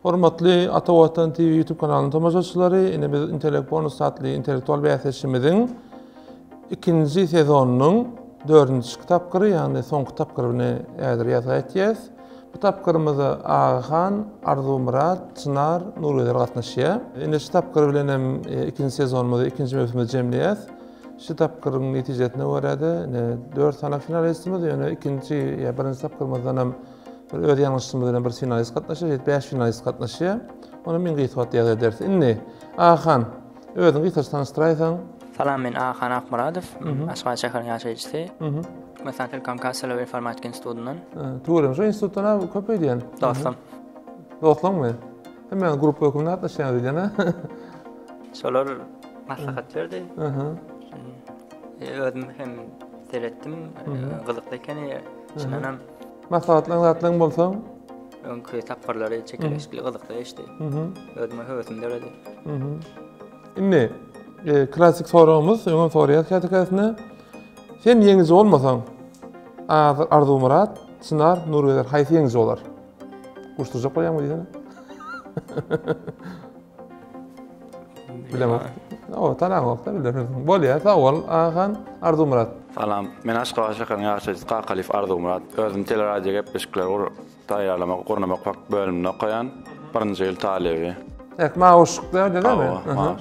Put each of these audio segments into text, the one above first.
Hormatly Ata Watan TV YouTube kanalynyň tomaşaçylary, ine biz Intellekt Bonus atly intellektual bäsleşigimiziň ikinji sezonynyň dördünji tapgyry, ýagny soňky tapgyryny häzir ýazga etýäs. Bu tapgyrymyza Agahan, Arzuwmyrat, Çynar, Nurgözel gatnaşýar. Ine şu tapgyr bilen hem e, ikinji sezonymyzy, ikinji möwsümimizi jemleýäs. Şu tapgyryň netijesine görä-de, ine dört sany finalistimiz, ýöne ikinji ýa birinji tapgyrymyzdan hem Bir öz ýalňyşlygymyz bilen bir finalist gatnaşýar, şeýdip 5 finalist gatnaşýar. Ony iň gysga wagtda ýazga ederis. Indi Ahan, özüňi gysgaça tanyşdyraýsaň. Salam, men Ahan Akmyradow, Aşgabat şäheriniň ýaşaýjysy. Türkmenistan Telekommunikasiýalar we informatika institutyndan. Tüweleme, şu institutdan köp öýdýän. Dostum. Dostlaňmy? Hemmäňiz gruppa hökmünde gatnaşýaňyz öýdýän, ha? Şolar maslahat berdi. Özüm hem seretdim, gyzykly ekeni. Çyndan hem Maslahatlaň zatlaň bolsa. Öňki tapgyrlary çekeleşikli gyzykly geçdi. Özüme höwesim döredi. Indi e, klasik soragymyz, öňem soraýas käte-käsine. Sen ýeňiji bolmasaň, Arzuwmyrat, Çynar, Nurgezer haýsy ýeňiji bolar? Gurşdurjak bolýaňmy diýsene? Bilemok. O, tanaňok da bilersiň. Bolýar, sag bol, Ahan, Arzuwmyrat. Salam, men Aşgabat şäheriniň ýaşaýjysy Kakalyýew Arzuwmyrat. Özüm teleradio gepleşikleri gur taýýarlamak, gurnamak fak bölüminde okaýan, birinji ýyl talyby. Ek, mawy yşyk däl, dälmi? Hawa, mawy.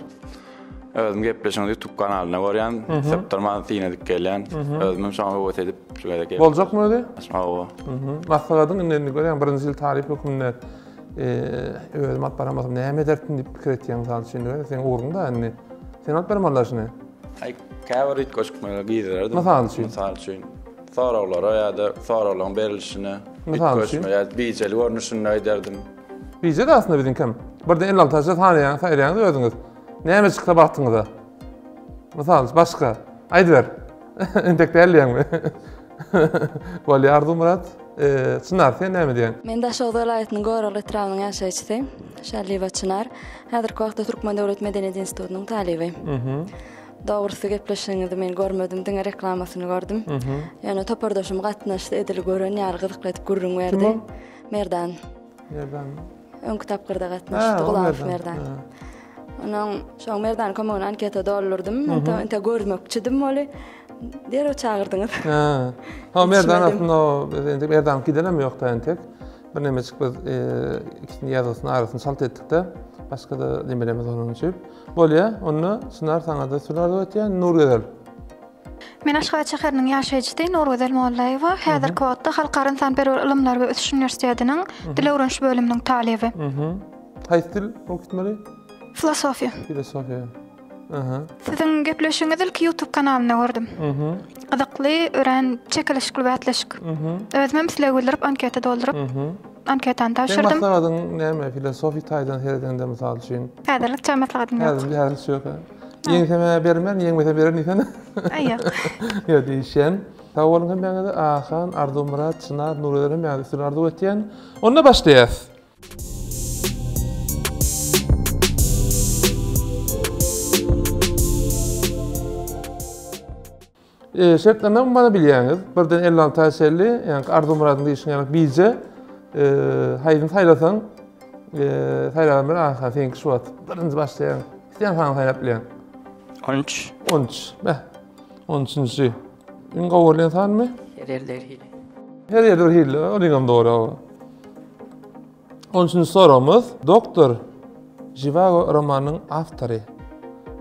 Özüm gepleşigiňizi YouTube kanalynda görýän, sypdyrman syn edip gelýän. Özümem şoňa höwes edip, şu gezek geldim. Boljakmy özi? Hawa. Maslahatyň indi indi görýän birinji ýyl talyp hökmünde Özüm alyp baramasam näme ederdim diýip pikir etýän mysal üçin diýip, seň ugruň-da indi. Sen alyp barmalylar şuny. Aý, käbir üýtgeşikmeler girizerdim. Mysal üçin. Mysal üçin, soraglara ýa-da soraglaryň berilişine Mysal üçin. üýtgeşme ýa bijeli görnüşinde ederdim. Bije-de aslynda biziňkem. Birden 56 aça sanaýaň, saýraýaňyz özüňiz. Näme çyksa bagtyňyza. Mysal üçin, başga. Aýdyber. Entek däl diýýäňmi? Bolýar Arzuwmyrat. Çynar, sen näme diýýäň? Men Daşoguz welaýatynyň Görogly etrabynyň ýaşaýjysy, Şalyýewa Çynar. Häzirki wagtda Türkmen döwlet medeniýet institutynyň talyby. Dogrusy gepleşigiňizi men görmedim, diňe reklamasyny gördüm. Ýöne topardaşym gatnaşdy, edil gören ýaly gyzykly edip gürrüň berdi. Kim ol? Merdan. Merdan. Öňki tapgyrda gatnaşdy, Gulamow Merdan. Onuň şoň Merdan kömegine anketa doldurdym. Ente görmekçidim ol. Derrew çagyrdyňyz. Ha. Ha Merdan aslynda biz entek Merdan gidenem ýok-da entek. Bir nemejik biz e, ikisini ýazgysyny arasyny çalt etdik-de. Başga-da nemelerimiz onuň üçin. Bolýa, onda Çynar saňa-da söz arzuw etýän Nurgözel. Men Aşgabat şäheriniň ýaşaýjysy Nurgözel Mollaýewa. Häzirki wagtda Halkara ynsanperwer ylymlar we ösüş uniwersitetiniň dil öwreniş bölüminiň talyby. Haýsy dil okutmaly? Filosofiýa. Filosofiýa. Aha. Siziň gepleşigiňizi ilki YouTube kanalynda gördüm. Gyzykly, örän çekeleşikli bäsleşik. Özümem isleg bildirip anketa dolduryp, anketany Seň tabşyrdym. maslahatyň näme filosofik taýdan seredende mysal üçin? Häzirlikçe maslahatym ýok. Häzir häzirlikçe ýok. Ýeňsem-ä bermen, ýeňmesem bererin diýsene. Aý ýok. Ýok diýişýän. Sag boluň hemmäňize. Ahan, Arzuwmyrat, Çynar, Nurgözel hemmäňize üstünlik arzuw etýän. Onda başlaýas. E, şertname bana bilýäňiz. Birden 56 aý çenli, ýagny Arzuwmyradyň diýişine ýaly bije e, haýsyny saýlasaň, e, saýlagan bir aha seňki şu wagt birinji başlaýaň. Isleýän sany saýlap bilýäň. 13. 13. Beh. 13-nji. Iň gowy görlen sanmy? Her ýerde her hili. Her ýerde bir hili, onuňam dogry. On üçünji soragymyz. Doktor Žiwago romanynyň awtory.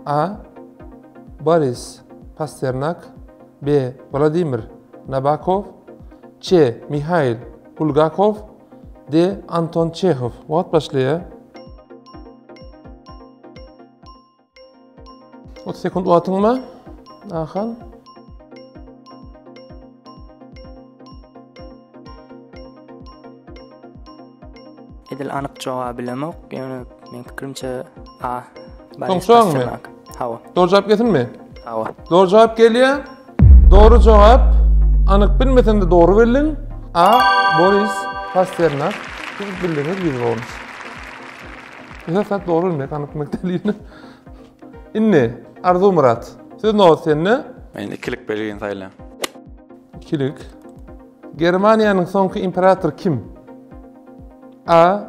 A. Boris Pasternak B. Wladimir Nabakow C. Mihail Bulgakow D. Anton Çehow Wagt başlaýar. 30 sekund wagtyň bar. Ahan. Edil anyk jogaby bilemok, ýöne meň pikirimçe A. Soň soňmy? Hawa. Dogry jogap gelsinmi? Hawa. Dogry jogap gelýär. Dogry jogap anyk bilmesem de dogry bildiň. A. Boris Pasternak. Siz bildiňiz 100 bonus. Esas dogry bilmek, anyk bilmek däl. Indi Arzuwmyrat, söz nobat sende. Men ikilik belgini saýlaýan. Ikilik. Germaniýanyň soňky imperatory kim? A.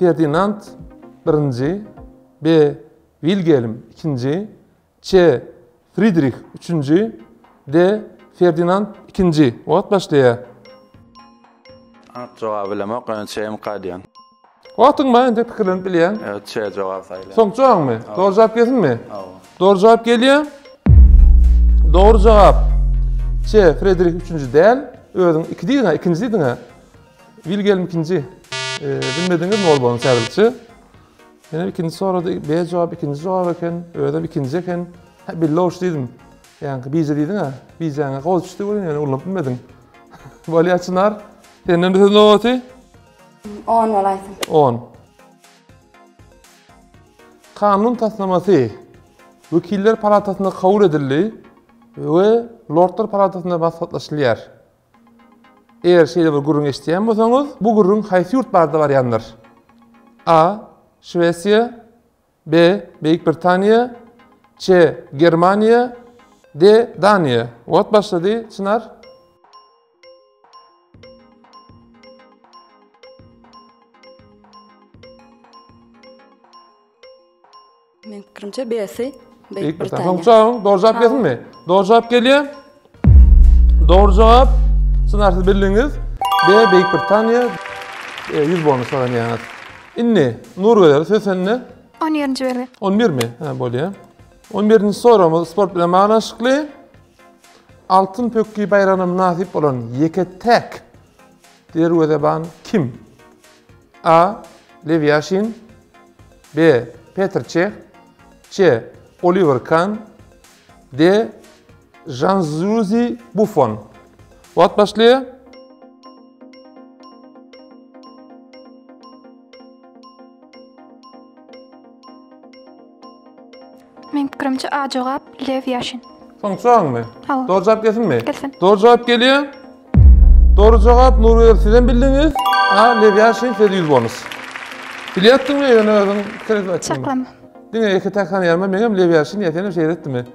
Ferdinand birinji, B. Wilgelm ikinji, C. Fridrih üçünji, D. Ferdinand ikinji. Wagt başlaýar. Anyk jogaby bilemok, ýöne C-mika diýen. Wagtyň bar, entek pikirlenip bilýäň. Ýok, C jogap saýlaýan. Soňky jogabyňmy? Dogry jogap gelsinmi? Hawa. Dogry jogap gelýär. Dogry jogap C. Fredrik üçünji däl. Özüň iki diýdiň-ä, ikinji diýdiň-ä. Wilgelm ikinji. Bilmediňiz nol bonus häzirlikçe. Ýene ikinji sorady. B jogap ikinji jogap eken. Özem ikinji eken. Hä, billoş diýdim. Ýaňky bije diýdiň-ä. Bijäňe gowy düşdi welin ýöne ulanyp bilmediň. Bolýar Çynar. Senden söz nobaty. On bolaýsyn. On. Kanun taslamasy Wekiller palatasynda kabul edildi we Lordlar palatasynda maslahatlaşylýar. Eger şeýle bir gürrüň eşidýän bolsaňyz, bu gürrüň haýsy ýurt barada barýandyr? A. Şwesiýa B. Beýik Britaniýa C. Germaniýa D. Daniýa Wagt başlady, Çynar. Meň pikirimçe B-si Beýik Britaniýa. Soňky jogabyň dogry jogap gelsinmi? Dogry jogap gelýär. Dogry jogap Çynar siz bildiňiz. B Beýik Britaniýa 100 bonus gazanýaňyz. Indi Nurgözel söz sende. 11-nji belgi. 11 mi? Ha bolýar. 11-nji soragymyz sport bilen baglanyşykly. Altyn pökgi baýragyna mynasyp bolan ýeke-täk derwezeban kim? A. Lew Ýaşin B. Petr Çeh C. Oliwer Kan D. Žanzuzi Buffon. Wagt başlaýar. Meň pikirimçe A jogap Lew Ýaşin. Soňky jogabyňmy? Hawa. Dogry jogap gelsinmi? Gelsin. Dogry jogap gelýär. Dogry jogap Nurgözel sizem bildiňiz. A Lew Ýaşin size 100 bonus. Bilýärdiňmi ýöne özüň pikir edip aýtdyňmy? Çaklama. Diňe ýeke täk tanýarmy? Meňem Lew Ýaşin ýa senem şeýle etdimi?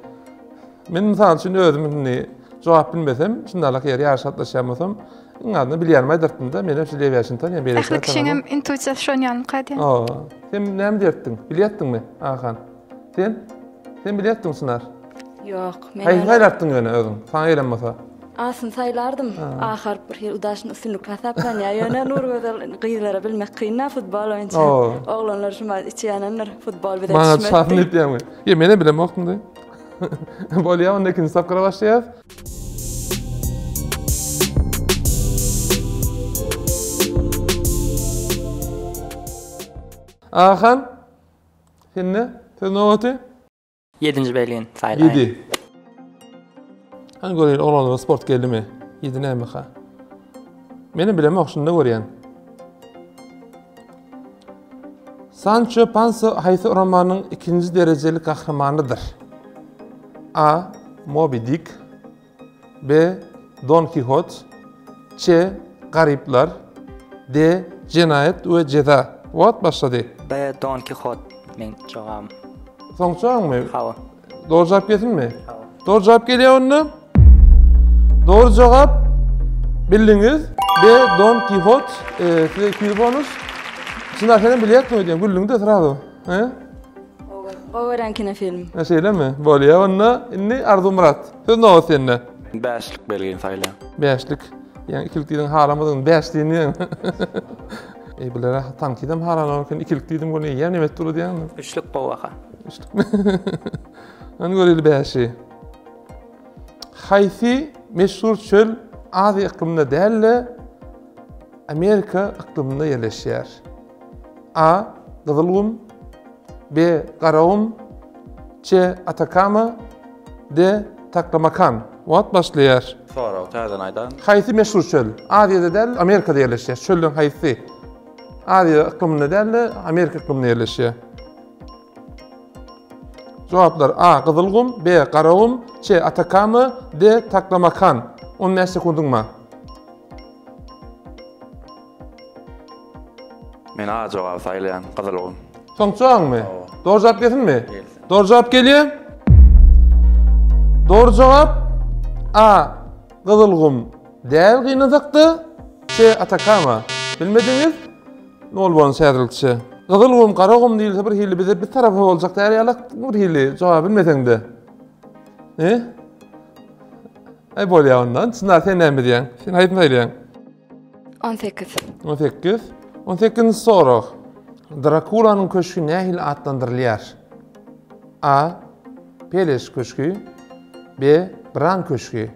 Men mysal üçin özüm indi jogap bilmesem, şundalak ýer ýaryş gatnaşýan bolsam, iň azyndan bilýänimi aýdartdym-da, menem şu Lew Ýaşini tanýan, beýlekileri Ähli kişiňem tanamok. intuisiýasy şon ýalyka diýýän. Hawa. Sen näme diýertdiň? Bilýärdiňmi, Ahan? Sen? Sen bilýärdiň Çynar? Ýok, men Haýsy ýöne saýlartdyň ýöne özüň? Saňa gelen bolsa. A-syny saýlardym. A harp bir hili udaşny üstünlik hasaplanýar. Ýöne Nurgözel gyzlara bilmek kyn-da futbol boýunça. Hawa. Oglanlar şumat içi ýanandyr. Futbol bize Maňa düşmez çasyn diýip. diýýäňmi? Ýa menem bilemokdym-da. Bolýar, onda ikinji tapgyra başlaýas. Ahan, sende söz nobaty? Ýedinji belgini saýlaýyn. Ýedi. Hany göreýin oglanlara sport geldimi? Ýedi näme-ha? Menem bilemok, şunda görýän. Sanço Pansa haýsy romanyň ikinji derejeli gahrymanydyr? A. Mobi Dik B. Don Kihot C. Garyplar D. Jenaýat we jeza Wagt başlady. B. Don Kihot meň jogabym. Soňky jogabyňmy? Hawa. Dogry jogap gelsinmi? Hawa. Dogry jogap gelýär onda. Dogry jogap bildiňiz. B. Don Kihot. E, size 200 bonus. Çynar senem bilýärsiň öýdýän. Güldüň-de srazu. He? Gowy görýän kinofilm. Ha, şeýlemi? Bolýar onda. Indi Arzuwmyrat. Söz nobat sende. Bäşlik belgini saýlaýan. Bäşlik. Ýa ikilik diýdiň halamadyň, bäş diýin diýen. Ey bulara tankydan halanok eken, ikilik diýdim göni eýýäm neme etdi diýen. Üçlük gowy aha. Üçlük. Hany göreli bäşi. Haýsy meşhur çöl Aziýa yklymynda däl-de Amerika yklymynda ýerleşýär? A. Gyzylgum B. Garagum C. Atakama D. Taklamakan Wagt başlaýar. Soragy täzeden aýdaýyň. Haýsy meşhur çöl Aziýada däl, Amerikada ýerleşýär? Çölleriň haýsysy Aziýa yklymynda däl-de, Amerika yklymynda ýerleşýär? Jogaplar A. Gyzylgum B. Garagum C. Atakama D. Taklamakan 15 sekundyň bar. Men A jogaby saýlaýan, Gyzylgum. Soňky jogabyňmy? Hawa. Dogry jogap gelsinmi? Gelsin. Dogry jogap gelýär. Dogry jogap A. Gyzylgum däl gynasakda, C. Atakama. Bilmediňiz? Nol bonus häzirlikçe. Gyzyl gum, gara gum diýilse bir hili bize bir tarapa boljak däl ýalak bir hili jogap bilmeseň-de. E? Aý bolýar ondan. Çynar sen näme diýýäň? Sen haýsyny saýlaýaň? 18. 18. 18-nji sorag. Drakulanyň köşgi nähili atlandyrylýar? A. Peleş köşgi. B. Bran köşgi.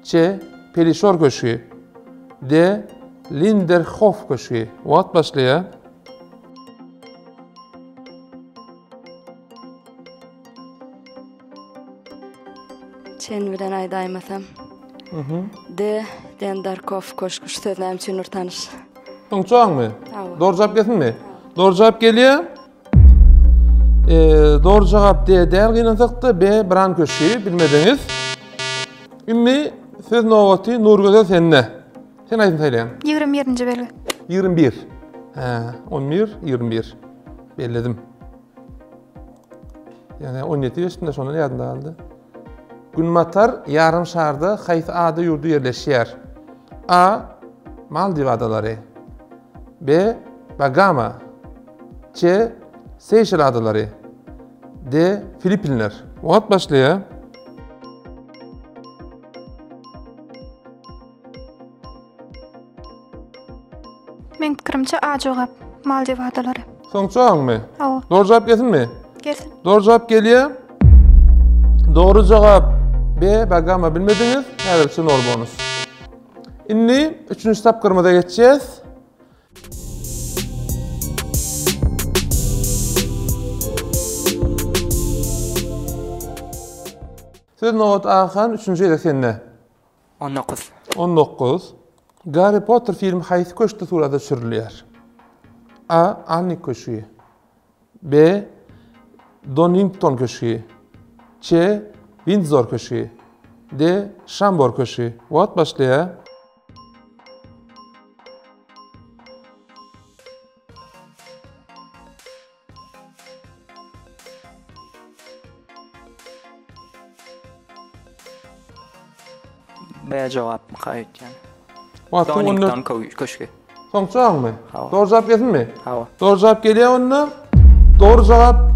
C. Pelişor köşgi. D. Linderhof köşgi. Wagt başlaýar. Çen bilen aýdaýmasam. D. Dendarkow köşgi. Şu söz näme üçindir tanyş. Soňçaňmy? Dogry jogap gelsinmi? Dogry jogap gelýär. Dogry jogap D däl gynansak-da B Bran köşgi bilmediňiz. Indi söz nobaty Nurgözel sende. Sen aýdyň saýlaýaň. 21-nji belgi. 21. Hä, 11, 21. Belledim. Ýani 17 geçdim-de şondan ýadymda galdy. Günbatar ýarym şarda haýsy ada ýurdy ýerleşýär? A. Maldiw adalary. B. Bagama. C. Seýşel adalary. D. Filippinler. Wagt başlaýar. Meň pikirimçe A jogap. Maldiw adalary. Soňky jogabyňmy? Hawa. Dogry jogap gelsinmi? Gelsin. Dogry jogap gelýär. Dogry jogap B. Bagama bilmediňiz. Häzirçe nol bonus. Indi üçünji tapgyrymyza geçýäs. Söz nobat Ahan, üçünji gezek sende. 19. 19. Garri Potter filmi haýsy köşkde surata düşürilýär? A. Alnik köşgi. B. Donington köşgi. C. Windzor köşgi. D. Şambor köşgi. Wagt başlaýar. B jogap gaýtýan. Donington köşgi. Soňky jogabyňmy? Hawa. Dogry jogap gelsinmi? Hawa. Dogry jogap gelýär onda. Dogry jogap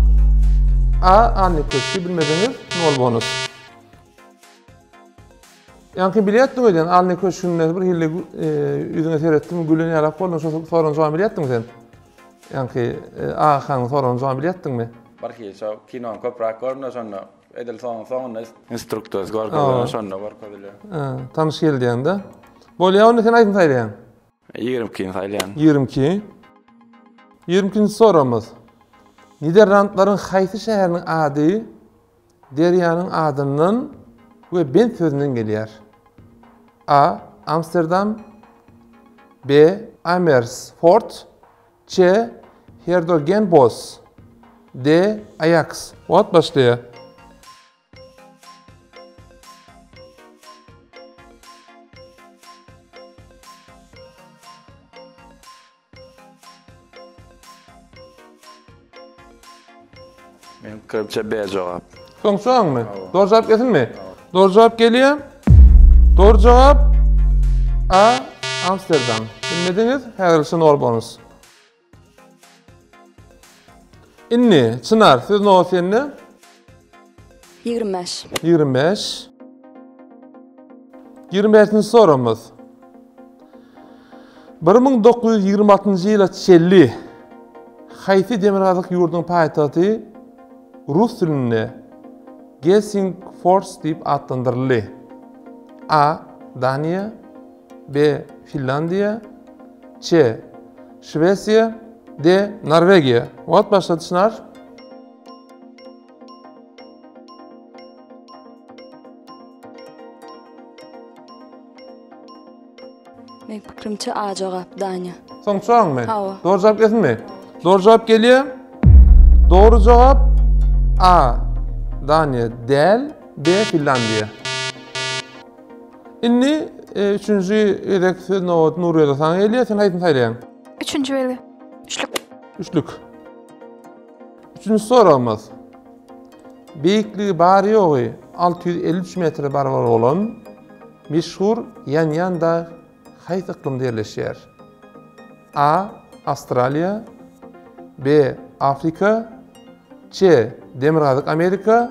A. Annik köşgi bilmediňiz. Nol bonus. Ýaňky bilýärdiň öýdýän, Alny köşgünde bir hili e, ýüzüňe seretdim, gülen ýalak bolduň, şo soran jogabyny bilýärdiňmi sen? Ýaňky e, Agahanyň soran jogabyny bilýärdiňmi? Bir hili şo kinony köpräk gördüm-de şonda edil soň soňunda instruktor görkezilýär, şonda görkezilýär. Tanyş geldi ýaňda. Bolýar onda sen aýdym saýlaýaň. 22-ni saýlaýan. 22. 22-nji soragymyz. Niderlandlaryň haýsy şäheriniň ady Derýanyň adyndan we bent sözünden gelýär. A. Amsterdam B. Amersfort C. Hertogenbosch D. Aýaks Wagt başlaýar. Meň pikirimçe B jogap. Soň soňmy? Dogry jogap gelsinmi? Dogry jogap gelýär. Dogry jogap A. Amsterdam. Bilmediňiz, häzirlikçe nol bonus. Indi Çynar, söz nobat sende. 25. 25. 25-nji soragymyz. 1926-njy ýyla çenli haýsy demirgazyk ýurduň paýtagty rus dilinde Gelsingfors diýip atlandyryldy? A. Daniýa B. Finlandiýa C. Şwesiýa D. Norwegiýa Wagt başlady Çynar. Meň pikirimçe A jogap Daniýa. Soňky jogabyňmy? Hawa. Dogry jogap gelsinmi? Dogry jogap gelýär. Dogry jogap A. Daniýa däl, B. Finlandiýa. Indi e, üçünji gezek söz nobaty Nurgözel saňa gelýär. Sen haýsyny saýlaýaň? Üçünji belgi. Üçlük. Üçlük. Üçünji soragymyz. Beýikligi bary-ýogy 653 metre barabar bolan meşhur Ýanýan dag haýsy yklymda ýerleşýär? A. Awstraliýa, B. Afrika, C. Demirgazyk Amerika,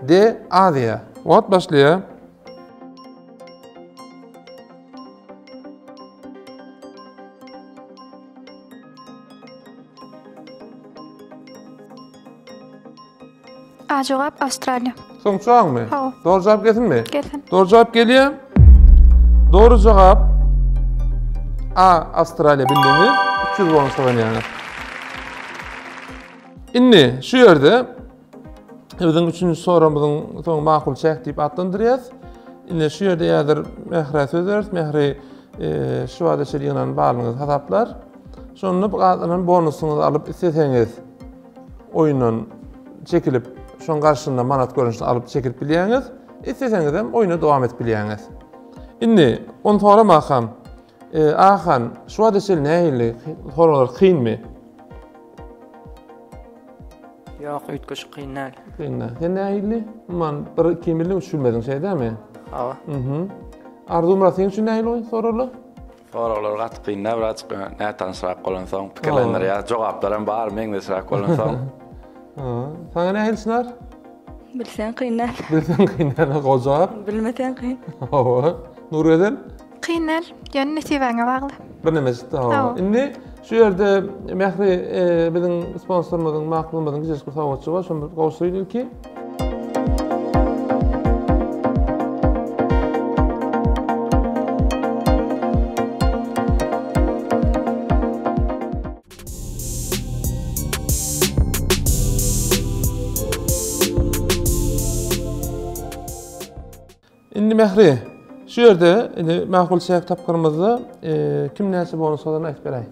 D. Aziýa. Wagt başlaýar. A jogap Awstraliýa. Soňky jogabyňmy? Hawa. Dogry jogap gelsinmi? Gelsin. Dogry jogap gelýär. Dogry jogap A Awstraliýa bildiňiz. 300 bonus gazanýaňyz. Indi şu ýerde biziň üçünji soragymyzyň soň makul çäk diýip atlandyrýas. Indi şu ýerde häzir Mährä söz bereris. Mähri e, şu wagta çenli ýygnan balyňyzy hasaplar. Şonda bu gazanan bonusyňyzy alyp isleseňiz oýundan çekilip, şoň garşylygynda manat görnüşinde alyp çekilip bilýäňiz. Isleseňizem oýuna dowam edip bilýäňiz. Indi ony soramakam, e, Ahan, şu wagta çenli nähili soraglar kynmy? Ýok, üýtgeşik kyn däl. Kyn däl. Sen nähili? Umuman, bir iki bildiň, üç bilmediň, şeýle dälmi? Hawa. Mhm. Arzuwmyrat, seň üçin nähili oýun soraglar? Soraglar gaty kyn däl, birazjyk nätanyşrak bolansoň pikirlendirýär. Jogaplaram bar meňzeşräk bolansoň. Saňa nähili Çynar? Bilseň kyn däl. Bilseň kyn däl, gowy jogap. Bilmeseň kyn. Hawa. Nurgözel? Kyn däl, ýöne nesibäňe bagly. Birneme çykdy, hawa. Indi şu ýerde Mähri biziň sponsorymyzyň, Maklumyzyň kiçijik bir sowgatjygy bar, şony gowşuraýyn ilki. Indi Mähri, şu ýerde indi makul çäk tapgyrymyzda kim näçe bonus gazandy aýdyp beräý.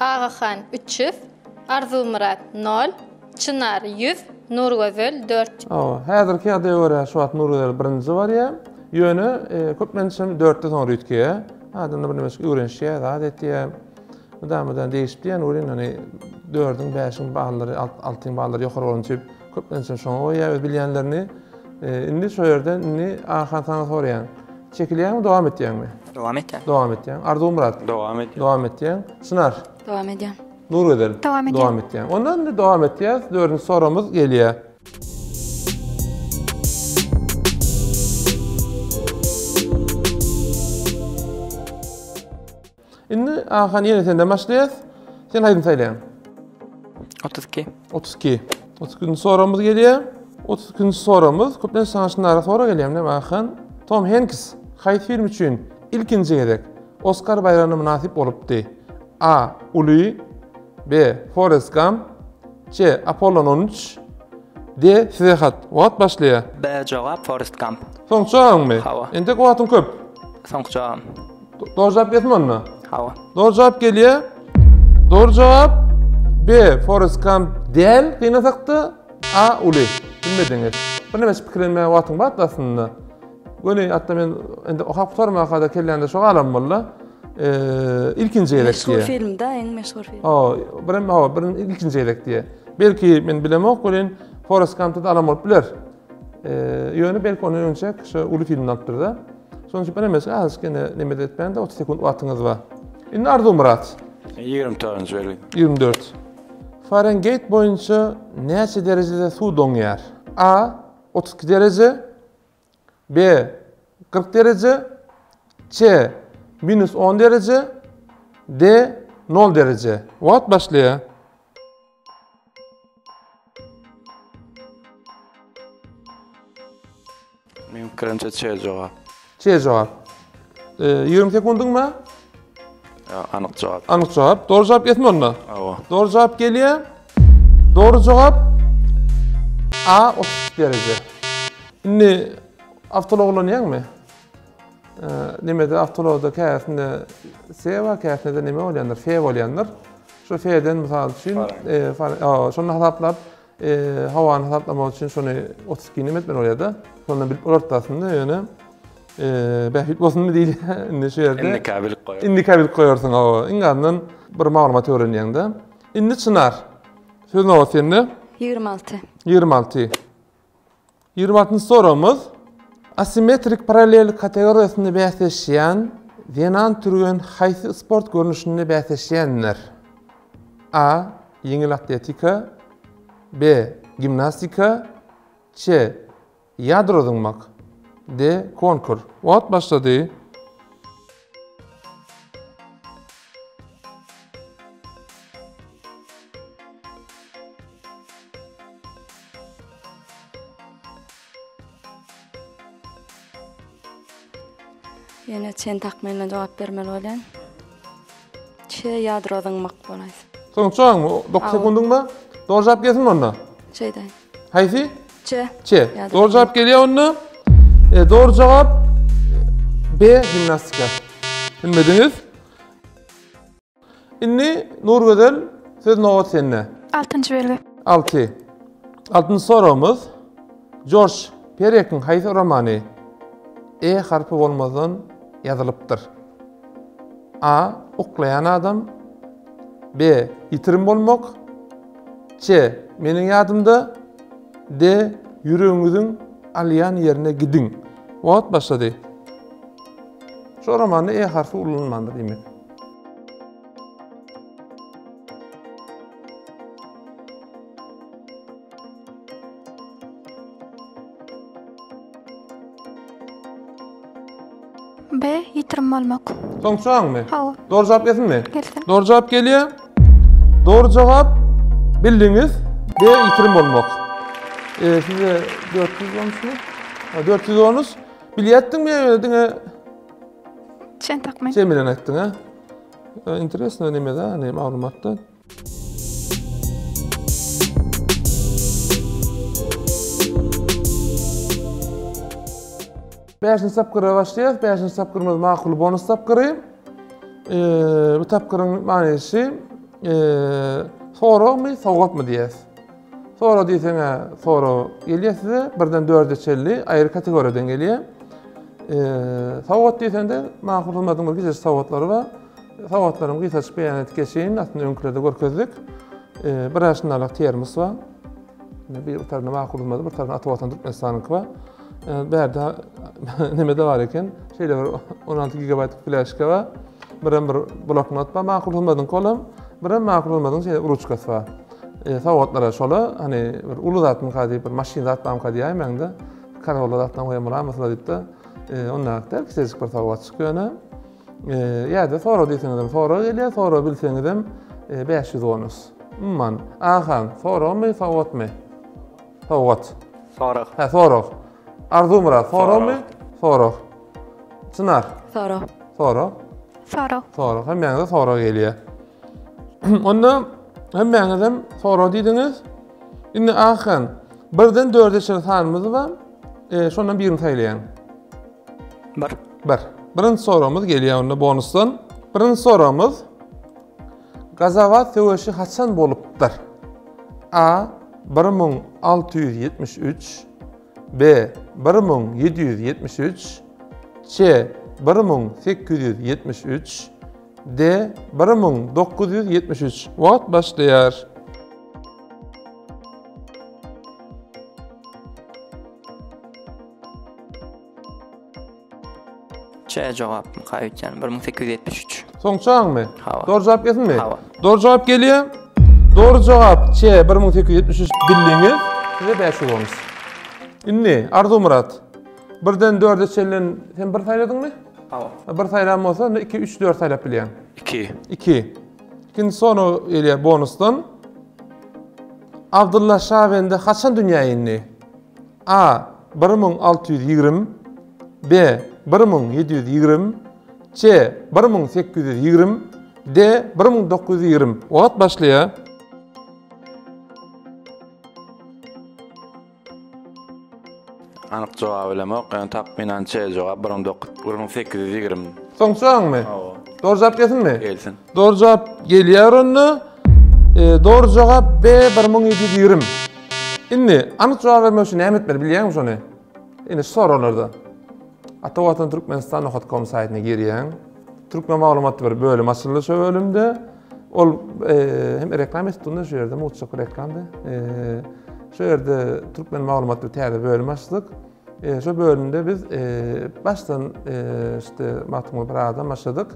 Agahan 300, Arzuwmyrat nol, Çynar 100, Nurgözel 400. Hawa, häzirki ýagdaýa görä şu wagt Nurgözel birinji barýar. Ýöne köplenç hem dörtde soňra üýtgeýär. Adamlar birneme öwrenişýär, zat etýär. Mydama-da degişip diýýän welin, ýagny dördüň, bäşiň ballary, altyň ballary ýokary bolan üçin Köplenç şoňa goýýar öz bilýänlerini. Indi şo ýerden indi Ahan saňa soraýan. Çekilýäňmi, dowam etýäňmi? Dowam etýän. Dowam etýäň. Arzuwmyrat. Dowam etýän. Dowam etýäň. Çynar. Dowam edýän. Nurgözel. Dowam edýän. Dowam etýäň. Onda indi dowam etýäs. Dördünji soragymyz gelýär. Indi Ahan ýene senden başlaýas. Sen haýsyny saýlaýaň? 32. 32. 32-nji soragymyz gelýär. 32-nji soragymyz köplenç saňa şunara sorag gelýär, näme Ahan? Tom Henks haýsy film üçin ilkinji gezek Oskar baýragyna mynasyp bolupdy? A. Uly B. Forrest Gump C. Apollon 13 D. Size hat. Wagt başlaýar. B. Jogap Forrest Gump. Soňky jogabyňmy? Hawa. Entek wagtyň köp. Soňky jogabym. Dogry jogap gelsin onda. Hawa. Dogry jogap gelýär. Dogry jogap B. Forrest Gump däl, gynasakda A. Uly. Bilmediňiz. Bir näme pikirlenmäge wagtyň bar aslynda. Göni hatda men indi okap gutarmaka-da kellämde şo galan boldy. Eee, ilkinji gezek Meşhur diýe. film da, iň meşhur film. Hawa, birem hawa, bir ilkinji gezek diýe. Belki men bilemok welin Forrest Gumpda-da alan bolup biler. Ýöne belki ondan öňçäk şu uly filmini alypdyr-da. Şonuň üçin birneme azajyk ýene neme etmän-de 30 sekunt wagtyňyz bar. Indi Arzuwmyrat. 24-nji belgi. 24. Farengeit boýunça näçe derejede suw doňýar? A. 32 dereje. B. 40 dereje. C. Minus 10 dereje. D. 0 dereje. Wagt başlaýar. Meň pikirimçe C jogap. C jogap. 20 sekundyň bar? Ýa, anyk jogap. Anyk jogap. Dogry jogap gelsin onda. Hawa. Dogry jogap gelýär. Dogry jogap A 32 dereje. Indi awtoulag ulanýaňmy? Nemede awtoulagda käsinde S bar, käsinde neme bolýandyr, F bolýandyr. Şu F-den mysal üçin, şony hasaplap, howany hasaplamak üçin şony 32 neme etmeli bolýar-da. Şondan bilip bolardy aslynda, ýöne bähbit bolsunmy diýilýär indi şu ýerde. Indikä bilip goýarsyň. Indikä bilip goýarsyň, hawa. Iň azyndan bir maglumat öwrenýäň-de. Indi Çynar, söz nobaty sende. 26. 26. 26-njy soragymyz, Asimetrik parallel kategoriýasynda bäsleşýän zenan türgen haýsy sport görnüşinde bäsleşýändir? A. Ýeňil atletika B. Gimnastika C. Ýadro zyňmak D. Konkur. Wagt başlady. Ýene çen takmyndan jogap bermeli bolýan. Ç ýadro zyňmak bolaýsyn. Soň çaňmy? 9 sekundyň bar. Dogry jogap gelsin onda. Şeýdäý. Haýsy? Ç. Ç. Dogry jogap gelýär onda. E, dogry jogap B gimnastika. Bilmediňiz. Indi Nurgözel söz nobat sende. Altynjy belgi. 6. Altynjy soragymyz Jorj Perekiň haýsy romany E harpy bolmazdan ýazylypdyr? A. Uklaýan adam B. Ýitirim bolmak C. Meniň ýadymda D. Ýüregiňiziň alýan ýerine gidiň. Wagt başlady. Şu romanda E harpy ulanylmandyr diýmek. B. Ýitirim bolmak. Soň çaňmy? Hawa. Dogry jogap gelsinmi? Gelsin. Dogry jogap gelýär. Dogry jogap bildiňiz. B. Ýitirim bolmak. E, size 400 bonusmy? Ha, 400 bonus. Bilýärdiňmi ýa diňe Çen takmyn. Çen bilen aýtdyň, ha? E, interesno neme-de, hani maglumatda. Bäşinji tapgyra başlaýarys. Bäşinji tapgyrymyz makul bonus tapgyry. E, bu tapgyryň manysy e, soragmy, sowgatmy diýýäs. Sorag diýseň-ä sorag gelýär size, birden dörde çenli aýry kategoriýadan gelýär. E, sowgat diýseň-de makul hyzmatyň bir gijesi sowgatlary bar. Sowgatlaryny gysajyk beýan edip geçeýin, aslynda öňkülerde görkezdik. E, bir aşynalyk termos bar. Bir tarapynda makul hyzmaty, bir tarapynda Ata Watan Türkmenistanyňky bar. E, bärde neme de bar eken. Şeýle bir 16 gigabaytlyk flaşka bar. Birem bir bloknot bar makul hyzmatyňky olam. Birem makul hyzmatyň şeýle ruçkasy bar. E, sowgatlara şola, hani bir uly zatmyka diýip, bir maşyn zat barmyka diýäýmäň-de, Corolla zatdan goýan bolarmysyla diýip-de, e, ondan däl, kiçijik bir sowgatjyk ýöne. Ýa-da sorag diýseňizem sorag gelýär, sorag bilseňizem 500 bonus. Umuman, Ahan, soragmy, sowgatmy? Sowgat. Sorag. Hä, sorag. Arzuwmyrat, soragmy? Sorag. Çynar. Sorag. Sorag. Sorag. Sorag. Hemmäňize sorag gelýär. Onda hemmäňizem sorag diýdiňiz. Indi Ahan, birden dörde çenli sanymyz bar. E, şondan birini saýlaýaň. Bir. Bir. Birinji soragymyz gelýär onda bonusdan. Birinji soragymyz Gazawat söweşi haçan bolupdyr? A. 1673 B. 1773 C. 1873 D. 1973 Wagt başlaýar. Ç jogap öýtýän 1873. Soň çaňmy? Hawa. Dogry jogap gelsinmi? Hawa. Dogry jogap gelýär. Dogry jogap Ç 1873 bildiňiz. Size 500 bonus. Indi Arzuwmyrat. Birden dörde çenli sen bir saýladyňmy? Hawa. Bir saýlan bolsa, onda 2 3 4 saýlap bilýäň. 2. 2. Ikinji sorag gelýär bonusdan. Abdylla Şabende haçan dünýä indi? A. 1620 B. 1720 C. 1820 D. 1920 Wagt başlaýar. Anyk jogaby bilemok, ýöne takmynan C jogap 1820. Soň soňmy? Hawa. Dogry jogap gelsinmi? Gelsin. Dogry jogap gelýär onda. E, dogry jogap B 1720. Indi anyk jogap bermek üçin näme etmeli bilýäňmi şony? Indi şu soraglarda. Ata Watan Türkmenistan nokat com saýtyna girýäň. Türkmen maglumatly bir bölüm açyldy şu bölümde. Ol e, hem reklam etdim şu ýerde mugtjak reklamdy. E, şu ýerde Türkmen maglumatly täze bölüm açdyk. E, şu bölümde biz e, başdan e, işte Magtymguly Pyragydan başladyk.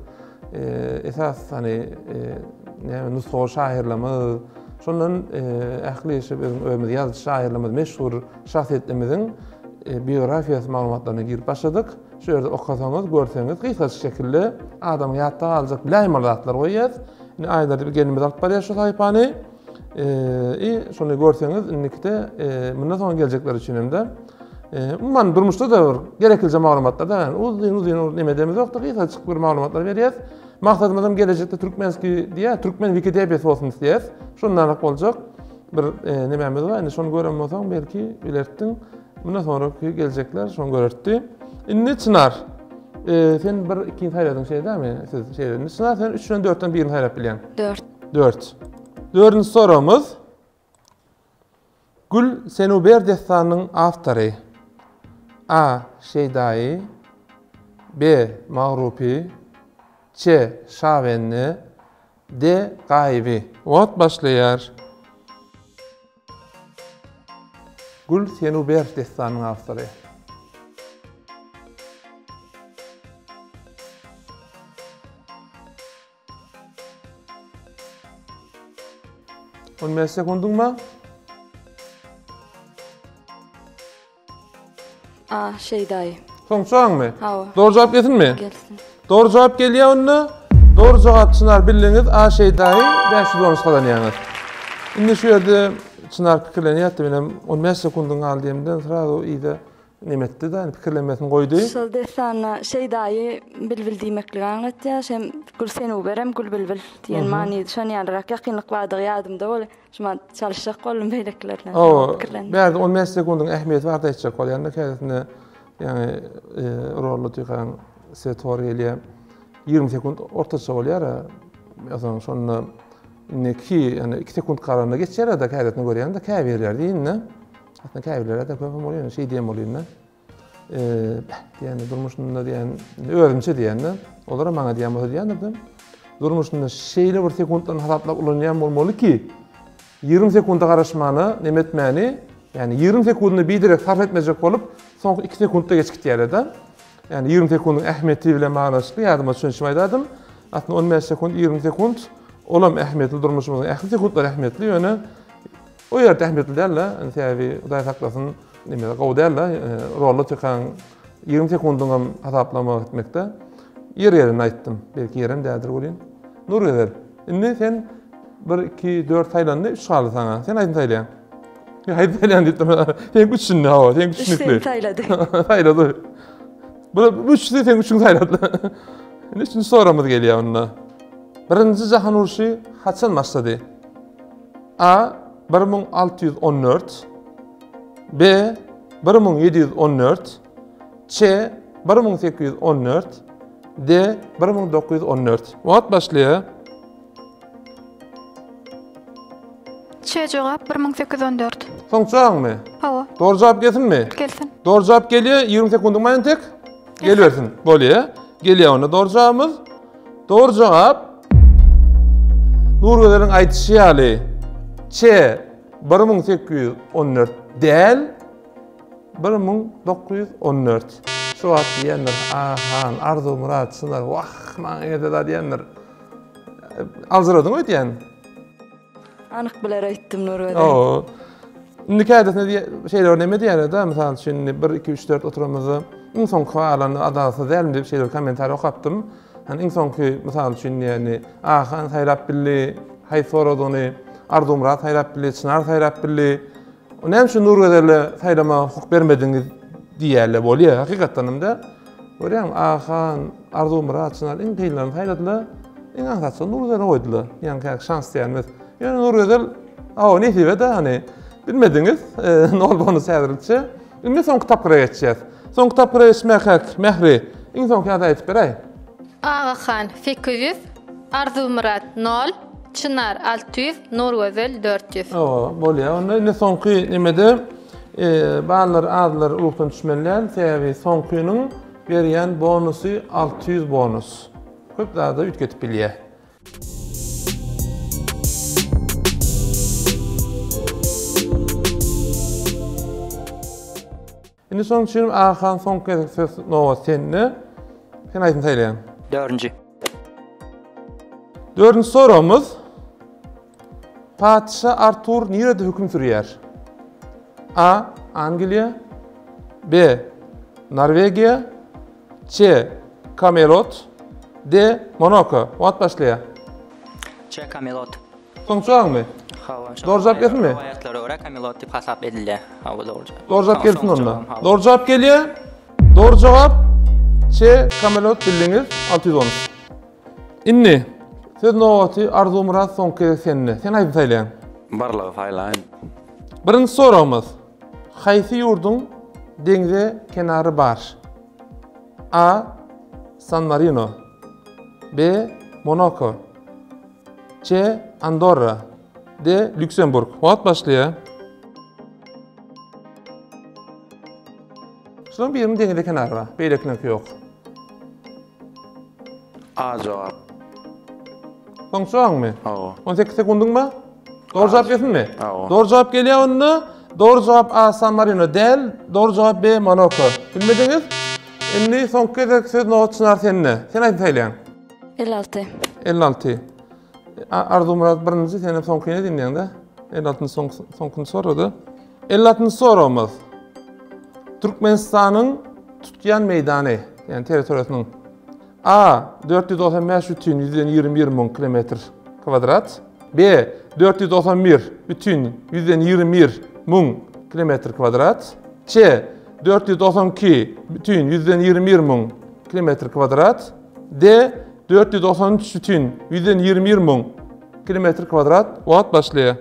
E, esas hani e, näme nusgawy şahyrlarymyz, şondan ähli şu biziň özümiz ýazyjy şahyrlarymyz, meşhur şahsyýetlerimiziň biografiýasy maglumatlaryna girip başladyk. Şu ýerde okasaňyz, görseňiz, gysgajyk şekilde adamyň ýatda galjak biläýmeli zatlar goýýas. Indi aýlarda bir gelnimiz alyp barýar şu sahypany. I şony görseňiz, indikide mundan soň geljekler üçin hem-de umuman durmuşda-da bir gereklije maglumatlar da, ýagny uzyn-uzyn neme edemiz ýokdy, gysgajyk bir maglumatlar berýäs. Maksadymyz hem gelejekde türkmenskiý diýýär, türkmen Wikipediýasy bolsun isleýäs. Şondanrak boljak bir nemämiz bar. Indi şony gören bolsaň, belki bilertdiň. Mundan soňraky geljekler şony görertdi. Indi Çynar, sen bir ikini saýladyň şeýle dälmi? Siz şeýle. Indi Çynar sen üçden dörtden birini saýlap bilýäň. Dört. Dört. Dördünji soragymyz. Gül Senuber dessanynyň awtory. A. Şeýdaýy B. Magrupy C. Şabende D. Gaýyby. Wagt başlaýar. Gül Senuber dessanynyň awtory. On bäş sekundyň bar. A, Şeýdaýy. Soň çaňmy? Hawa. Dogry jogap gelsinmi? Gelsin. Dogry jogap gelýär onda. Dogry jogap Çynar bildiňiz. A Şeýdaýy 500 bonus gazanýaňyz. Indi şu ýerde Çynar pikirlenýärdi. Menem 15 sekundyň galdy diýemden srazu yza Neme etdi-de, indi pikirlenmesini goýdy. Şol dessanda Şeýdaýy bilbil diýmekligi aňlatýar. Şem Gül Senuberem Gül bilbil diýen manydy. Şon ýalyrak ýakynlyk bardygy ýadymda bol. Şumat çalyşjak boldum beýlekiler bilen. Hawa, bärde 15 sekundyň ähmiýeti barada aýtjak bolýan-da, käbirinde ýaňy rolly tykan swetor gelýär. 20 sekunt ortaça bolýar. Ýa şonda indi 2, ýani 2 sekunt galanda geçýär-de, käbirinde görýän-de, käbirler diýin-de. Aslynda käbirlere-de köpem bolýar, şeý diýen bolýan-da. Eee, diýende durmuşynda diýen, özümçe diýende, olara maňa diýen bolsa diýendirdim. Durmuşynda şeýle bir sekuntlaryny hasaplap ulanýan bolmaly ki, 20 sekunda garaşmana, neme etmäni, ýagny 20 sekundyny biderek sarp etmejek bolup, soňky 2 sekuntda geçip gitýärler-de. Ýagny 20 sekundyň ähmiýeti bilen baglanyşykly ýadyma düşen şuny aýdardym. Aslynda 15 sekunt, 20 sekunt olam ähmiýetli durmuşymyzyň ähli sekuntlary ähmiýetli, ýöne O ýerde ähmiýetli däl-de, sebäbi Hudaý saklasyn, neme gowy däl-de, rolla çykan 20 sekundyňam hasaplamak etmekde. Ýer ýerinde aýtdym. Belki ýerem däldir welin. Nurgezel, indi sen 1, 2, 4 saýlandy, 3 galdy saňa. Sen haýsyny saýlaýaň? Haýsy saýlaýaň diýip durma. Seň üçünde, hawa, seň düşünikli. Üç seni saýlady. Saýlady. Bu üçüsi seň üçüň saýlady. Indi üçünji soragymyz gelýär onda. Birinji jahan urşy haçan başlady? A. 1614 B. 1714 C. 1814 D. 1914 Wagt başlaýar. C jogap 1814. Soň çaňmy? Hawa. Dogry jogap gelsinmi? Gelsin. Dogry jogap gelýär. 20 sekundyň bar entek. Gelibersin. Bolýar. Gelýär onda dogry jogabymyz. Dogry jogap Nurgözeliň aýdyşy ýaly Ç 1814 däl 1914. Şu wagt diýendir, Ahan, Arzuwmyrat, Çynar, wah, maňa gelse-da diýendir. Aljyradyň öýdýän. Anyk biler öýtdüm Nurgözel. Hawa. Indi kädesine şeýle bir neme diýýärler-de, mysal üçin indi 1 2 3 4 oturamyzda iň soňky galan adalatsyz dälmi diýip şeýle bir kommentariý okapdym. Hani iň soňky mysal üçin ýagny Ahan saýlap bildi, haýsy soradygyny Arzuwmyrat saýlap bildi, Çynar saýlap bildi. O näme üçin Nurgözele saýlamaga hukuk bermediňiz diýýärler bolýar hakykatdan hem-de. Görýäňmi, Ahan, Arzuwmyrat, Çynar iň kynlaryny saýladylar. Iň aňsatjygyny Nurgözele goýdular. Ýaňky käki şans diýýänimiz. Ýöne Nurgözel, hawa nesibe-de hany bilmediňiz, nol bonus häzirlikçe. Indi soňky tapgyra geçýäs. Soňky tapgyra geçmäkäk, Mähri, iň soňky ýagdaýy aýdyp beräý. Agahan, 800, Arzuwmyrat, nol, Çynar, 600, Nurgözel, 400. Hawa, bolýar. Onda indi soňky nemede ballar azlar ruhdan düşmeli däl. Sebäbi soňkynyň berýän bonusy 600 bonus. Köp zady üýtgetip bilýär. Indi şonuň üçin Ahan soňky gezek söz nobat sende. Sen haýsyny saýlaýaň? Dördünji. Dördünji soragymyz. Patyşa Artur nirede höküm sürýär? A. Angliýa B. Norwegiýa C. Kamelot D. Monako Wagt başlaýar. C. Kamelot. Soňky jogabyňmy? Hawa. Dogry jogap gelsinmi? Rowaýatlara görä Kamelot diýip hasap edilýär. Hawa, dogry jogap. Dogry jogap gelsin onda. Dogry jogap gelýär. Dogry jogap C. Kamelot bildiňiz. 610. Indi söz nobaty Arzuwmyrat soňky gezek sende. Sen haýsyny saýlaýaň? Barlygy saýlaýyn. Birinji soragymyz. Haýsy ýurduň deňze kenary bar? A. San Marino B. Monako C. Andorra D. Lýuksemburg Wagt başlaýar. Şularyň biriniň deňze kenary bar, beýlekiniňki ýok. A jogap. Soňky jogabyňmy? Hawa. 18 sekundyň bar. Dogry jogap gelsinmi? Hawa. Dogry jogap gelýär onda. Dogry jogap A San Marino däl, dogry jogap B Monako. Bilmediňiz? Indi soňky gezek söz nobat Çynar sende. Sen haýsyny saýlaýaň? 56. 56. Arzuwmyrat birinji, sen hem soňkyny diňleýäň-de. 56-njy soňkyny sorady. 56-njy soragymyz. Türkmenistanyň tutýan meýdany, ýagny territoriýasynyň A. 495 bütin 121 müň kilometr kwadrat. B. 491 bütin 121 müň kilometr kwadrat. C. 492 bütin 121 müň kilometr kwadrat. D. 493 bütin 121 müň kilometr kwadrat. Wagt başlaýar.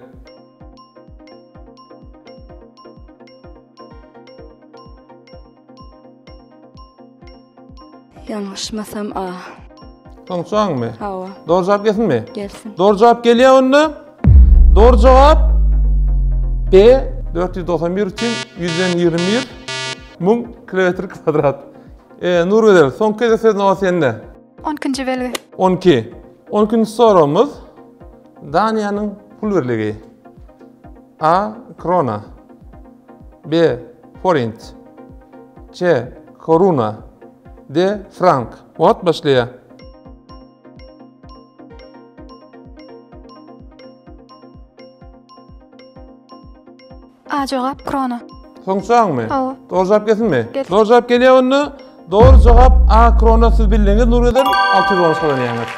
Ýalňyşmasam A. Soňky jogabyňmy? Hawa. Dogry jogap gelsinmi? Gelsin. Dogry jogap gelýär onda. Dogry jogap B 491 üçin 121 müň kilometr kwadrat. E, Nurgözel, soňky gezek söz nobat sende. 12-nji belgi. 12. 12-nji soragymyz Daniýanyň pul birligi. A. Krona. B. Forint. C. Koruna. D. Frank. Wagt başlaýar. A jogap krona. Soňky jogabyňmy? Hawa. Dogry jogap gelsinmi? Gelsin. Dogry jogap gelýär onda. Dogry jogap A krona siz bildiňiz Nurgözel 600 bonus gazanýaňyz.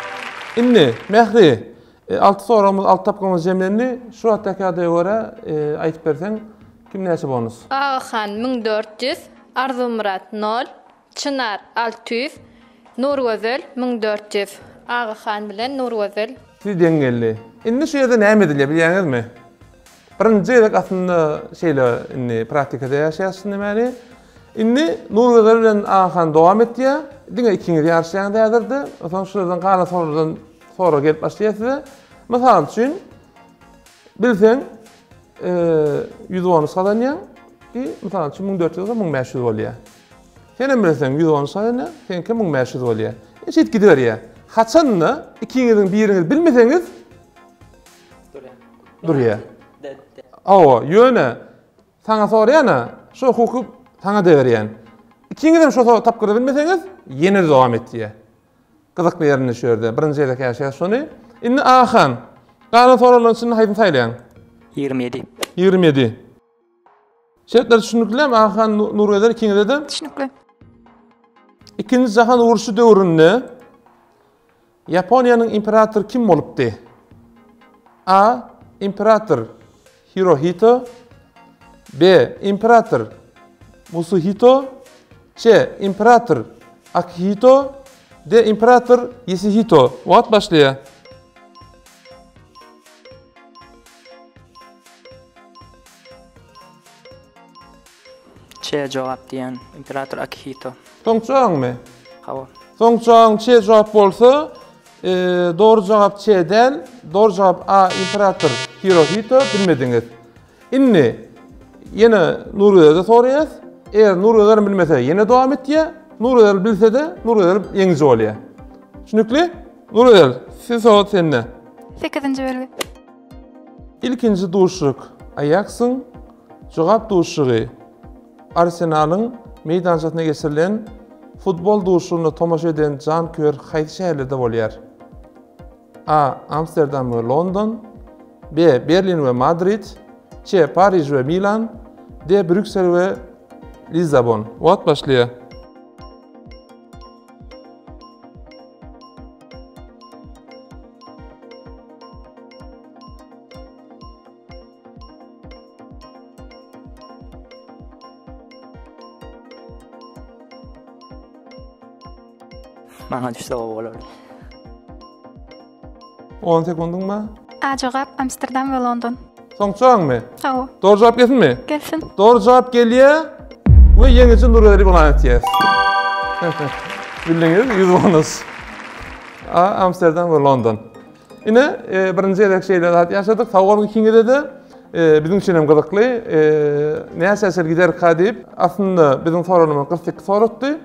Indi Mähri 6 e, soragymyz, 6 tapgyrymyz jemlendi. Şu wagtdaky ýagdaýa görä e, aýdyp berseň kim näçe bonus? Agahan 1400, Arzuwmyrat 0, Çynar 600, Nurgözel 1400. Agahan bilen Nurgözel. Siz deň geldi. Indi şu ýerde näme edilýär bilýäňizmi? Birinji gezek aslynda şeýle indi praktikada ýaşaýas şunda mäli. Indi Nurgözel bilen Agahan dowam etýär. Diňe ikiňiz ýaryşýaňyz häzirde. Onsoň şulardan galan soraglardan sorag gelip başlaýar size. Mysal üçin bilseň 100 bonus gazanýaň. I mysal üçin 1400 bolsa 1500 bolýar. Sen hem bilseň 100 bonus gazanýaň, seňki 1500 bolýar. E şeýdip gidiberýär. Haçanda ikiňiziň biriňiz bilmeseňiz durýar. Hawa, ýöne saňa soraýan-a, şo hukuky saňa-da berýän. Ikiňiz hem şo tapgyrda bilmeseňiz, ýene dowam etýär. Gyzykly ýerinde şu ýerde. Birinji gezek ýaşaýas şony. Indi Ahan, galan soraglaryň içinden haýsyny saýlaýaň? 27. 27. Şertler düşüniklimi Ahan, Nurgözel ikiňize-de? Düşünikli. Ikinji jahan urşy döwründe Ýaponiýanyň imperatory kim bolupdy? A. Imperator Hirohito B. Imperator Musuhito C. Imperator Akihito D. Imperator Ýesihito Wagt başlaýar. C jogap diýen Imperator Akihito. Soňky jogabyňmy? Hawa. Soňky jogabyň C jogap bolsa, dogry jogap C däl, dogry jogap A Imperator Hirohito bilmediňiz. Indi ýene Nurgözelde soraýas. Eger Nurgözel bilmese ýene dowam etýär. Nurgözel bilse-de Nurgözel ýeňiji bolýar. Düşünikli? Nurgözel, siz sowat sende. 8-nji belgi. Ilkinji duşuşyk Aýaksyň jogap duşuşygy Arsenalyň meýdançasynda geçirilen futbol duşuşygyna tomaşa eden janköýer haýsy şäherlerde bolýar? A. Amsterdam we London. B. Berlin we Madrid. C. Pariž we Milan. D. Brýuksel we Lissabon. Wagt başlaýar. Maňa düşse gowy bolardy. 10 sekundyň bar. A jogap Amsterdam we London. Soňky jogabyňmy? Hawa. Dogry jogap gelsinmi? Gelsin. Dogry jogap gelýär we ýeňiji Nurgözel yglan etýäs. Bildiňiz, 100 bonus. A Amsterdam we London. Ine, e, birinji gezek şeýle zat ýaşadyk. Sag boluň ikiňize-de. E, biziň üçin hem gyzykly. E, näçe çel giderka diýip, aslynda biziň soranymyz 48 soratdy.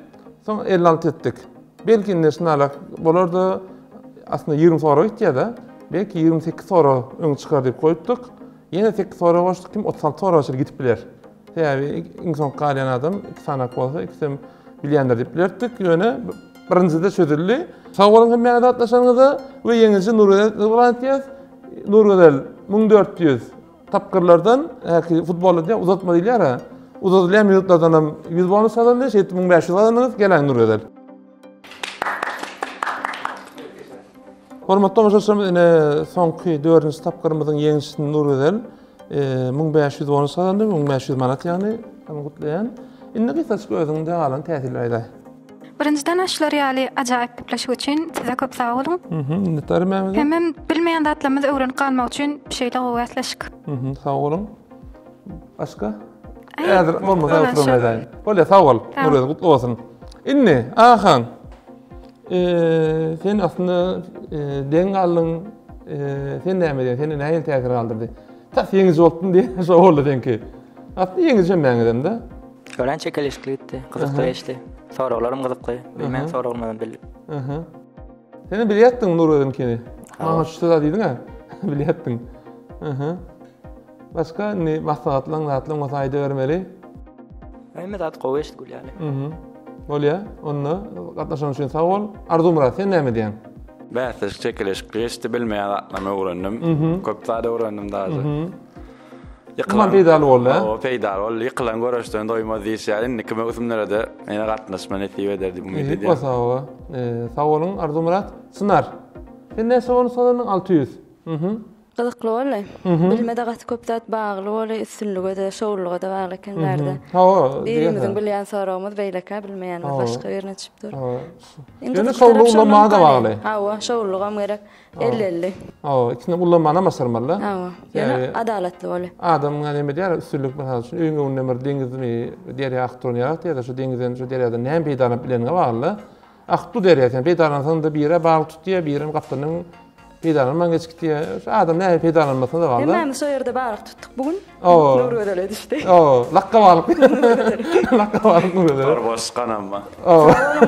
Soň 56 etdik. Belki indi şunalak bolar-da, aslynda 20 sorag gitýär-de. Belki 28 sorag öňe çykar diýip goýupdyk. Ýene 8 sorag goşduk, kim 36 soraga çenli gidip biler. Sebäbi iň soňky galýan adam 2 sanak bolsa, ikisem bilýändir diýip bilerdik. Ýöne birinjide çözüldi. Sag boluň hemmäňiz gatnaşanyňyza we ýeňiji Nurgözel yglan etýäs. Nurgözel 1400 tapgyrlardan, häki futbolda diýýär, uzatma diýilýär-ä. Uzadylýan minutlardan hem 100 bonus gazandy, şeýdip 1500 gazandyňyz. Geläň Nurgözel. Hormatly tomaşaçylarymyz, ine soňky dördünji tapgyrymyzyň ýeňijisi Nurgözel 1500 bonus gazandy, 1500 manat ýagny, ony gutlaýan. Indi gysgajyk özüňde galan täsirleri aýdaý. Birinjiden şular ýaly ajaýyp gepleşik üçin size köp sag boluň. Mhm, minnetdar hemmämize. Hemem bilmeýän zatlarymyzy öwrenip galmak üçin şeýle gowy bäsleşik. Mhm, sag boluň. Başga? Häzir bolmasa oturan aýdaýyn. Bolýar, sag bol. Nurgözel gutly bolsun. Indi, Ahan. Eee, sen aslynda deň galdyň. Eee, sen näme diýen? Sende nähili täsir galdyrdy? Tas ýeňiji bolupdym diýen, şo boldy seňki. Aslynda ýeňiji hemmäňizem-de. Örän çekeleşikli gitdi, gyzykly geçdi. Soraglarym gyzykly, bilmeýän soraglarymam bildim. Aha. Sen bilýärdiň Nurgözeliňkini. Maňa şu söz diýdiň-ä. Bilýärdiň. Aha. Başga indi maslahatlaň zatlaň bolsa aýdybermeli. Hemme zat gowy geçdi gül ýaly. Mhm. Bolýa. Onda gatnaşan üçin sag bol. Arzuwmyrat sen näme diýýäň? Bäsleşik çekeleşikli geçdi, bilmeýän zatlarymy öwrendim. Köp zat öwrendim daže. Ýykylan peýdaly boldy, hä? Hawa, peýdaly boldy. Ýykylan göreşden doýmaz diýişýär. Indiki möwsümlere-de ýene gatnaşma nesip eder diýip umyt edýän. Bolsa hawa. Sag boluň Arzuwmyrat. Çynar. Sen näçe bonus gazandyň? 600. Mhm. Gyzykly boldy. Bilime-de gaty köp zat bagly boldy, üstünlige-de, şowlulyga-da bagly eken bärde. Hawa, Birimiziň bilýän soragymyz beýlekä bilmeýänimiz başga birine düşüp dur. Hawa. Ýöne şowlulyk ulanmaga-da bagly. Hawa, şowlulygam gerek. Elli-elli. Hawa, ikisini ullanmanam başarmaly-da. Hawa. Ýöne adalatly boldy. Adam näme edýär, üstünlik mysal üçin öýüň öňünde bir deňizmi, derýa akyp duran ýer ýa-da şu deňizden, şu derýadan näme peýdalanyp bileniňe bagly-da. Akyp dur derýa sen peýdalansaň-da biri balyk tutýar, birem gapdalyndan peýdalanman geçip gitýär. Şu adam nähili peýdalanmasyna-da bagly. Hemmämiz şo ýerde balyk tutduk bu gün. Nurgözele düşdi. Lakga balyk. Lakga balyk Nurgözele. Tor boş çykanam bar.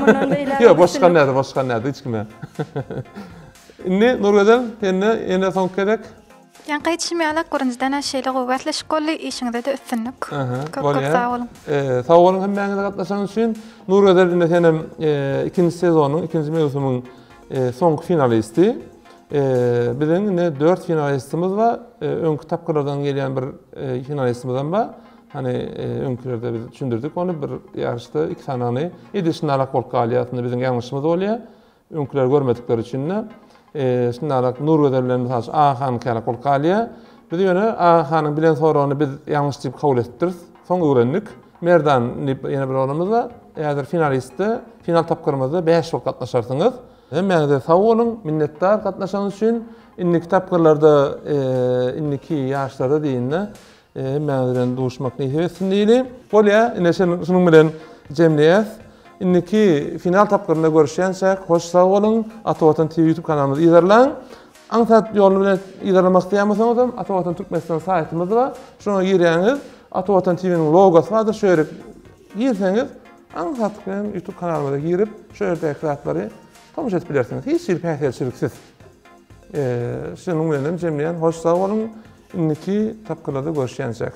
Mundan beýläk. Ýok, boş çykan näde, boş çykan näde hiç kime. Indi Nurgözel, sende ýene soňky gezek. Ýaňky aýdyşym ýaly, birinjiden-ä şeýle gowy bäsleşik boldy, işiňize-de üstünlik. Köp köp sag boluň. Sag boluň hemmäňize gatnaşanyňyz üçin. Nurgözel indi senem ikinji sezonyň, ikinji möwsümiň soňky finalisti. Biziň indi dört finalistimiz bar. Öňki tapgyrlardan gelýän bir finalistimizem bar. Hany öňkülerde biz düşündirdik ony bir ýaryşda iki sany edil şunalak bolup galýar aslynda biziň ýalňyşymyz bolýar. Öňküleri görmedikleri üçin-de, şundarak Nurgözel bilen mysal üçin Aga hanyňky ýalak bolup galýar. Biz ýöne Aga hanyň bilen soragyny biz ýalňyş diýip kabul edipdiris. Soň öwrendik. Merdan diýip ýene bir oglanymyz bar. Häzir finalistde, final tapgyrymyzda 5 bolup gatnaşarsyňyz. Hemmäňize sag boluň, minnetdar gatnaşanyňyz üçin. Indiki tapgyrlarda, indiki ýaşlarda diýin-de, Hemmäňiz bilen duşmak nesip etsin diýeli. Bolýa, ine şunuň bilen jemleýäs. Indiki final tapgyrynda görüşýänçäk, hoş sag boluň. Ata Watan TV YouTube kanalymyzy yzarlaň. Aňsat ýoly bilen yzarlamak isleýän bolsaňyzam, Ata Watan Türkmenistan saýtymyz bar. Şoňa girýäňiz. Ata Watan TV-niň logosy bardyr, şu ýere girseňiz, aňsatlyk bilen YouTube kanalymyza girip, şu ýerdäki zatlary tomaşa edip bilersiňiz. Hiç hili päsgelçiliksiz. Şunuň bilen hem jemleýän. Hoş sag boluň. Indiki tapgyrlarda görüşýänçäk.